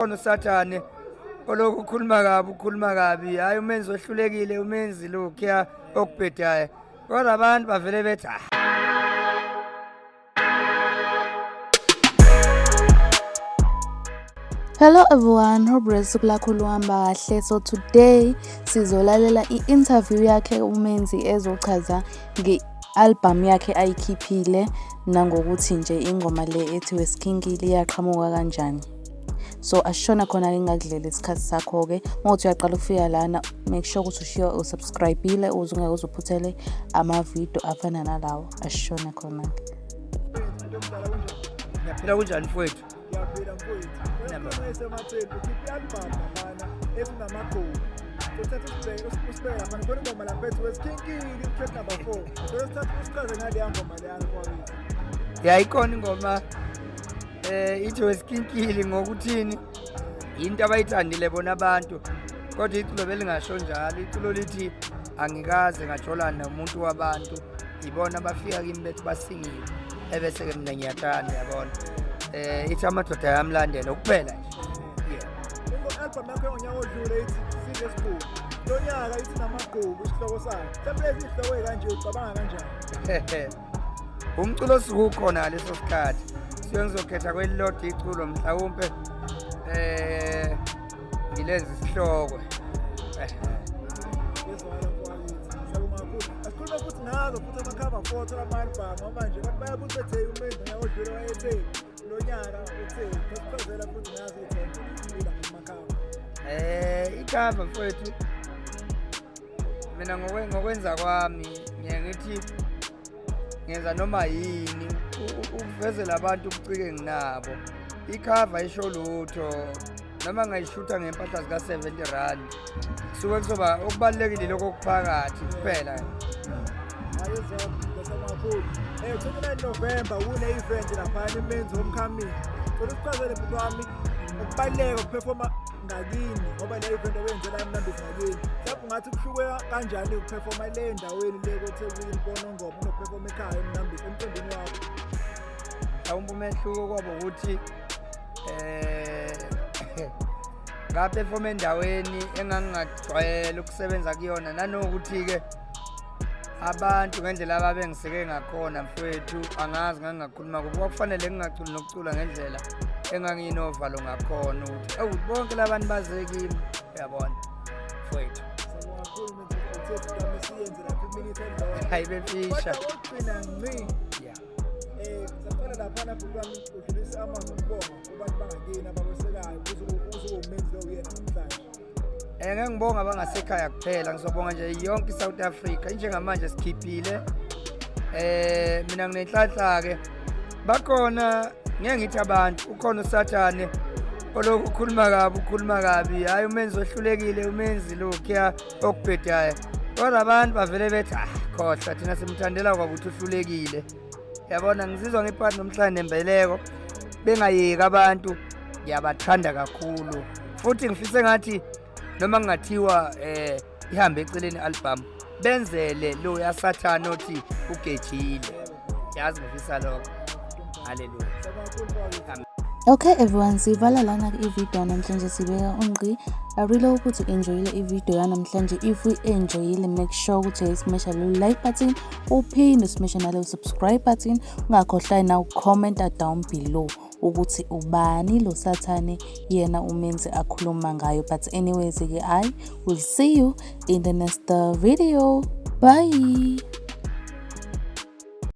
Khona usathane olokhu ukhuluma kabi, ukhuluma kabi, hhayi umenzi ohlulekile, umenzi lokhuya okubhedayo, kodwa abantu bavele bethi ah. Hello everyone, hope usuku lakho luhamba kahle. So today sizolalela i-interview yakhe uMenzi ezochaza nge-album yakhe ayikhiphile nangokuthi nje ingoma le ethi Wesikhinkili iyaqhamuka kanjani. So asishona khona-ke, ngingakudlela isikhathi sakho-ke. Uma uthi uyaqala ukufika lana, make sure ukuthi ushiye usubscribe-ile ukuze ungeke uze uphuthele amavidiyo afana nalawo. Asishone khona-ke. Ngiyaphila, kunjani mfowethu? Ngiyaphila mfowethu. Ngiyaphila esematheni, ukhiphe i-album laphana esinamagqubu. Uthatha usibheke, usibeke lapha khona ingoma lapha ethi Wesikhinkili, track number 4. So sithatha usichaze ngaleya ngoma leya mfowethu. Ya, ikhona ingoma ithi Wesikhinkili ngokuthini, into abayithandile bona abantu, kodwa iculo belingasho njalo. Iculo lithi angikaze ngajolana nomuntu wabantu, ibona abafika kimi bethi basingile, ebese-ke mina ngiyathanda, yabona. Ithi amadoda ayamlandela kuphela nje, yeah. Ingo-album yakho yangonyaka odlule ithi Size Esikhulu. Lo nyaka ithi Namagqubu isihloko sayo. Mhlawumbe lezi zihloko ey'kanje ucabanga kanjani? Umculo osuke ukhona ngaleso sikhathi, siyo ngizokhetha kwelilodwa iculo mhlawumpe ngilenze isihloko. Yezwakala mfowethu. Siyabonga kakhulu. Asikhulume futhi ngazo futhi ama-cover photo ama-album, ngoba nje abantu bayabuza bethe uMenzi ngonyaka odlule wayethe, lo nyaka uthe. Sichazela futhi ngazo iy'thombe ila ngama-cover. I-cover mfowethu, mina ngokwenza kwami ngiye ngithi ngenza noma yini ukuvezela abantu ubuciko enginabo. I-cover isho lutho, noma ngayishutha ngempahla zika-70 rand, suke kuzoba okubalulekile lokho okuphakathi kuphela. Hayi ngiyabonga kakhulu. 29 November kune-event laphana, iMenzi Homecoming. Cela usichazele bhuti wami ukubaluleka ukuperforma ngakini, ngoba le event owenzela eMnambithi ngakini. Mhlawumbe ungathi kuhluke kanjani ukuperforma le endaweni le koThekwini koNongoma unokuperforma ekhaya eMnambithi emcimbini wakho? Mhlawumbe umehluko kwabo ukuthi ngaperforma endaweni engangingajwayele ukusebenza kuyona, nanokuthi-ke abantu ngendlela ababengiseke ngakhona mfowethu, angazi ngangingakhuluma kubo, kwakufanele ngingaculi nokucula ngendlela enganginovalo ngakhona ukuthi ewu bonke labantu baze kimi, uyabona mfowethu. Siyabonga kakhulu Menzi, uthe wami siyenze lapha iminute elilodwa. Hayi befisha. Kodwa okugcina ngci. Saqala laphana bhuti wami, udlulise amazwi okubonga kubantu bangakini abakwesekayo ukuze ube uMenzi lo uyena namhlanje. Ngeke ngibonga abangasekhaya kuphela, ngizobonga nje yonke iSouth Africa. Njengamanje sikhiphile. Mina nginenhlanhla ke. Bakhona, ngeke ngithi abantu, ukhona usathane olokhu ukhuluma kabi, ukhuluma kabi, hhayi umenzi ohlulekile, umenzi lokhuya okubhedayo, kodwa abantu bavele bethi ah khohlwa, thina simthandela kwakuthi uhlulekile, yabona. Ngizizwa ngiphathi nomhlanje nembeleko, bengayeki abantu, ngiyabathanda kakhulu, futhi ngifise ngathi noma kungathiwa ihambe eceleni album, benzele lo yasathane othi ugejile, yazi ngifisa lokho. Haleluya. Okay everyone, sivala lana i-video namhlanje, sibeka ungqi. I really hope ukuthi enjoyile i-video yanamhlanje. If we enjoyile, make sure ukuthi uyayismasha lo like button, uphinde usmashe nalo subscribe button. Ungakhohlwa na ucomment down below ukuthi ubani lo sathane yena uMenzi akhuluma ngayo. But anyways ke, I will see you in the next video. Bye.